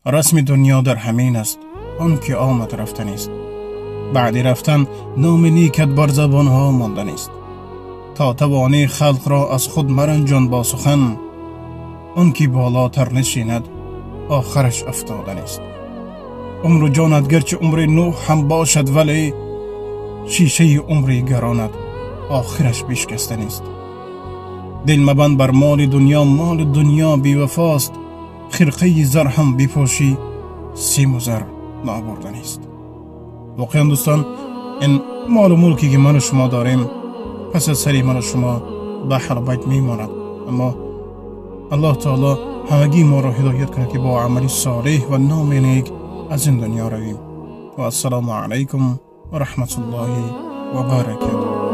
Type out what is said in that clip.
Расми дунё дар ҳамин аст, он ки омад рафтанист. Баъди рафтан номи некат бар забонҳо монданист. То тавонӣ халқро аз худ маранҷон бо сухан, он ки болотар нишинад охираш афтоданист. Умру ҷонат гарчи умри Нӯҳ ҳам бошад, вале шишаи умри гаронат охираш бишкастанист. Дил мабанд бар моли дунё, моли дунё бевафост. Хирқаи зар ҳам бипӯшӣ, симу зар нобурданист. Воқеан, дӯстон, ин молу мулке ки ману шумо дорем, пас аз сари ману шумо ба ҳалбайт мемонад. Аммо Аллоҳ таоло ҳамагии моро ҳидоят кунад, ки бо амали солеҳ ва номи нек аз ин дунё равем. Ва ассалому алайкум ва раҳматуллоҳи ва баракатуҳ.